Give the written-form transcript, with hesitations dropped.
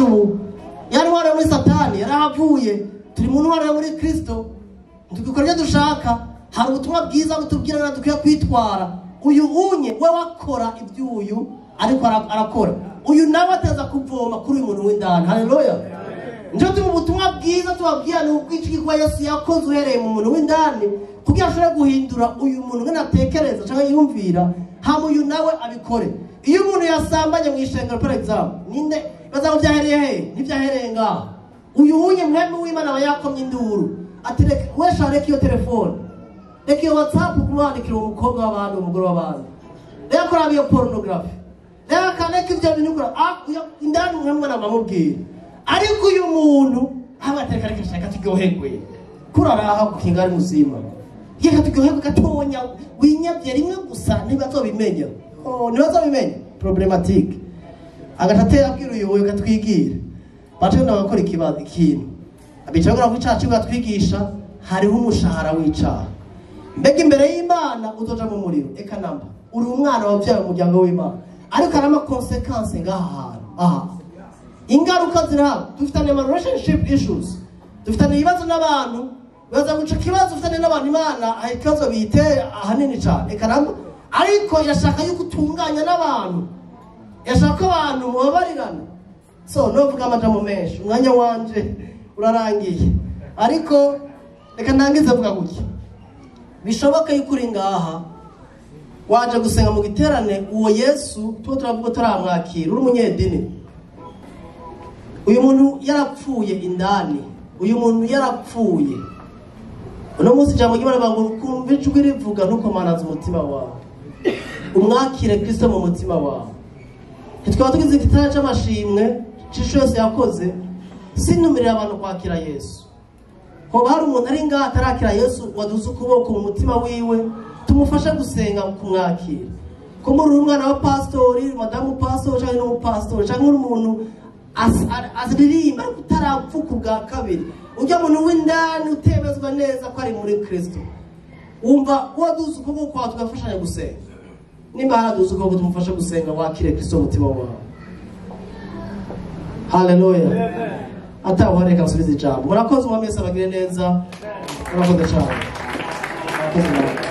Ubu ya ntwaro yo muri Satani yarahavuye, turi mu ntwaro yo muri Kristo, tugikora ibyo dushaka. Hari ubutumwa bwiza butubwira na dukwiye kwitwara. Uyu unye we wakora iby'uyu ariko arakora, uyu nawe ateza kuvoma kuri uyu muntu w'indani. Haleluya. Njo turi ubutumwa bwiza tubabwira ni ubw'icyo Yesu yakoze uhereye mu muntu w'indani, kugira ashobore guhindura uyu muntu ngene atekereza cyangwa yumvira, hama uyu nawe abikore. Iyo umuntu yasambanye mu ishengero par exemple, ninde baza ngo byahereye he? Ntibyahereye ngaho. Uyu unye mwami w'Imana aba yakomye induru ati reka wesha, reka iyo telefone, reka iyo WhatsApp kumwandikira uwo mukobwa w'abandi, umugore w'abandi, reka kuraba iyo pornography, reka reka ibyo bintu ukora. Indani mwami w'Imana amamubwira. Ariko uyu muntu aba atereka reka shaka turyoherwe, kuraraha gukinga ari muzima, reka turyoherwe gatonya, winyabye rimwe gusa ntibazobimenya. Oh, ntibazobimenya problematique. Agaca atera abwira uyu uyu katwigira baje bagakora ikibazo ikintu abicara ko icaha cyo batwigisha, hariho umushahara w'icaha. Mbega imbere y'Imana uzoja mu muriro? Eka namba, uri umwana wabyaye umuryango w'Imana, ariko hari ama consequences ngaha hantu. Aha ingaruka zirahaba. Dufitanye ama relationship issues, dufitanye ibibazo n'abantu, baza guca ikibazo ufitanye n'abantu. Imana hari ikibazo biyiteye ahanini cyane. Eka namba, ariko irashaka yuko utunganya n'abantu, irashaka ko abantu mubabarirana. So novuga amajambo menshi, umwanya wanje urarangiye, ariko reka ndangize avuga gutya: bishoboka yuko uri ngaha waje gusenga mu giterane, uwo Yesu tuba turavuga turamwakira, uri umunyedini, uyu muntu yarapfuye indani, uyu muntu yarapfuye. Uno munsi ijambo ry'Imana rivuga ngo kumva ijwi rivuga ntukomanaze umutima wawe, umwakire Kristo mu mutima wawe. Ntitwaba tugize igiterane c'amashimwe c'isho yose yakoze sinumirira abantu kwakira Yesu. Hoba hari umuntu ari ngaha atarakira Yesu, waduze ukuboko mu mutima wiwe, tumufashe gusenga kumwakira. Ko muri umwana wa pastori, madamu pastori, cyangwa n'umupastori, cyangwa uri umuntu aziririmba ariko utarapfuka ubwa kabiri, ujya muntu w'indani utemezwa neza ko ari muri Kristo, wumva waduze ukuboko kwawe tugafashanya gusenga. Nimba haraduze ukuboko tumufashe gusenga, wakire Kristo mu mutima wawe. Haleluya. Ataho reka nsubize ijambo. Murakoze, umwami Yesu abagire neza. Murakoze cyane. Murakoze namwe.